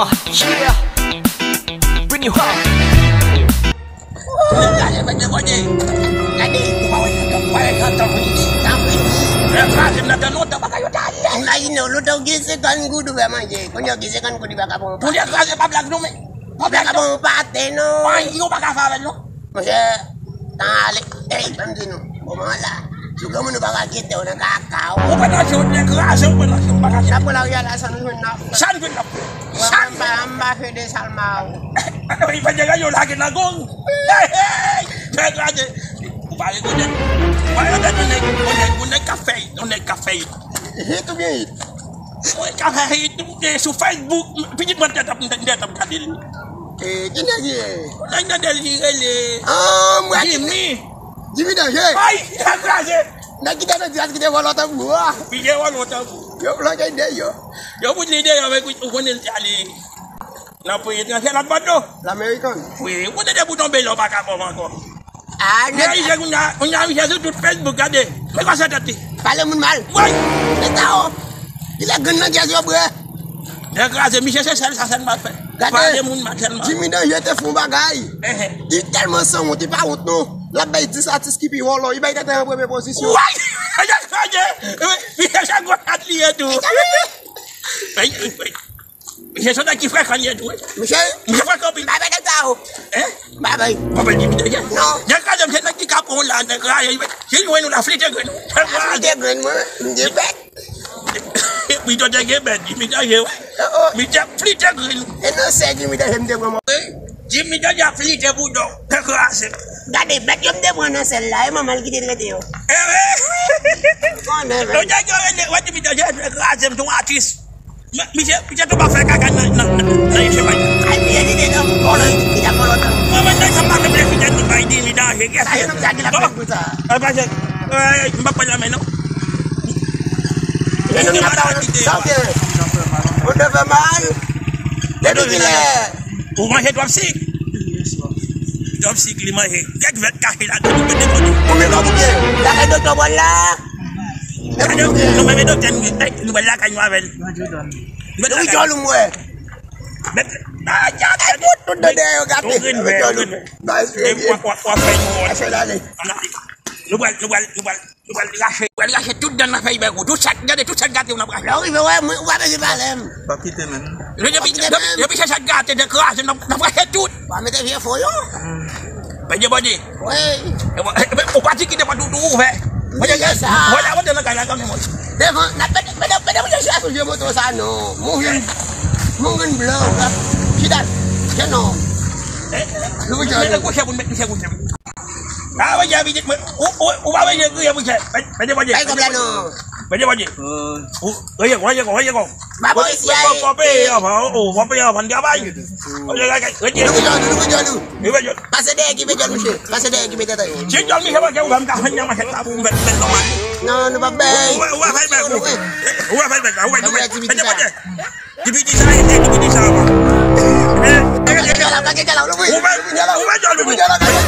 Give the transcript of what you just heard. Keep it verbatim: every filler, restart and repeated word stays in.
Ah, yeah. Bring you up. Gade, gade, gade. Gade, ou pa wè jan tan fini. Tan fini. Lè kraze m nan tan lontan bagay yo ta lè. Imajine w, lontan w gen senkant goud ou fè manje. Kounye a w gen senkant goud li pa ka pran yon pate. Kounye a kraze pa blag non men. Pa blag non. Li pa ka pran yon pate non. Anyen ou pa ka fè avè l non. Monchè, tan ale. Ey, ban m di nou. Moman la. Si w granmoun ou pa ka kite w nan kaka w. Ou pran nan je w, nèg kraze, ou pran nan je w, ou pa ka kite. N ap pran lari a la, sa nou jwenn n ap fè. Sa nou jwenn n ap fè. Mwen, mwen pa, m pa fè de salma w. Ey, fè de yo lage nan gong. Hey, hey, nèg kraze. Ou pa rekonèt. Ou pa rekonèt yon nèg, yon nèg, yon nèg k ap fè, yon nèg k ap fè. Hit oubyen hit? Mwen ka fè hit, eh, sou Facebook, pitit mwen tèt ap, tèt ap gade l. Eh, ki nèg li ye? Nèg nan Dèlvi rele Ah, mwen ki Jimmy. Jimmy Danje. Ay, li kraze. Nèg ki te nan dyaz ki te vòlò tanbou a. Li te vòlò tanbou. Yo bloke deyò. Yo fout li deyò, men ou konnen l te ale nan peyi etranje, lòt bò dlo. Lamerikan. Wi, ou konnen depi w tonbe la, ou pa ka fè ankò. Ah, men nèg Ayisyen kounye a, kounye a Ayisyen sou tout Facebook, gade. Men kòman sa tèt li. Pale moun mal. Woy! Nèg sa yo. Li lè grenn nan dyèz yo bre. Nèg kraze, misye se sèl sa sèlman l fè. Gade. Pale moun mal sèlman. Jimmy Danje te fè yon bagay. Ehe. Li tèlman sanwont, li pa wont non. L ap bay dis atis ki pi wòlò, li bay Tenten an premye pozisyon. Woy! Nèg kraze. Misye se gwo kat li ye tou. Ey, ey, ey. Misye se nèg ki frekan li ye tou, wi. Misye, misye frekan anpil. Babay nèg sa yo. Hein? Babay. Babay Jimmy Danje. Non. Nèg kraze, se nèg ki kapon la, nèg kraze. Se nou, nou la flite grenn. Flite grenn, mwen, m gen bèt. Wi, to te gen bèt, Jimmy Danje, wi. Oh, oh. Misye flite grenn. E nan sè Jimmy Danje, m te pran mò. Wi. Jimmy Danje ap flite bouda w. Nèg kraze. Gade, bèt yo m te pran nan sèl la, e manman l ki te trete yo. Eh, wi. Konnen, men. Yo te gen rele, wè Jimmy Danje, nèg kraze, m se yon atis. Men, misye, misye tou pa fè kaka nan, nan, nan, nan je bay. Ay, misye di dedan, vòlò, li t ap vòlò tan. Mwen, mwen, nèg sa pa vle fidèl, li bay di, li danje, yes. Ay, sa ki la fè pou sa. Ay, pa se, ay, m pa pran lanmen, non. Misye tou pa fè kaka. Sa w gen? Ou te fè mal? Depi kilè? Ou manje twòp sik? Twòp sik li manje. Gèt vèt kache ladan, li mete kote. Ou vin kòm ou byen? Lakay doktè w pral la? Gade, nou menm e doktè nou ye. Ey, nou pral lakay nou avè l. Nou pral lakay nou. Wi, djòl ou m wè. Met, ah, djòl. Ey, tout, tout dan dèyè yo gate. Ou grenn vè, ou grenn vè. Ba espere byen. W ap, w ap, w ap fè yon wòl. Ann ale. Ann ale. Nou pral, nou pral, nou pral, nou pral rache, pral rache tout dan nan fèy bèk ou. Tout chat, gade, tout chat gate ou n ap rache. Lè w rive, wè, mwen, ou pa bezwen pale m. Pa kite menm. Depi, depi, depi se chat gate, te kraze, n ap, n ap rache tout. W a mete vye fo yo. Pèdi bòde. Wi. Ou pa di ki devan tou, tou ouvè. Mwen te gen sa. Mwen la, mwen te nan kay la kanmenm, mwen. Devan, n ap pede, pede, pede, mwen te chèche vye moto sa, non. Moun vin, moun vin blan, w ap chita. Jenòm. Nou vin jòl. Mete kouche pou n met misye kouche. Ah, mwen te abite, mwen, ou, ou, ou pa bezwen kriye, mwen, mwen te mande. Bay kòb la, non. Mwen te mande. Ou, reye, reye, reye, reye. Ba bò isi a. Fò peye anvan, o, o, fò peye anvan n travay. Rete. Nou gen djòl, nou gen djòl. Pase dèyè ki gen djòl, mesye. Pase dèyè ki gen djòl. Si djòl misye manke ouvè, m ka fè nan manchèt la pou m fè l nòmal. Non, nou p ap bay. Ou wè, ou wè fèy bèk ou. Ou wè fèy bèk la, ou wè, nou wè. Mete manje. Dipiti sa, e, e, dipiti sa anvan. E, e, e, e. Ou wè, ou wè djòl ou.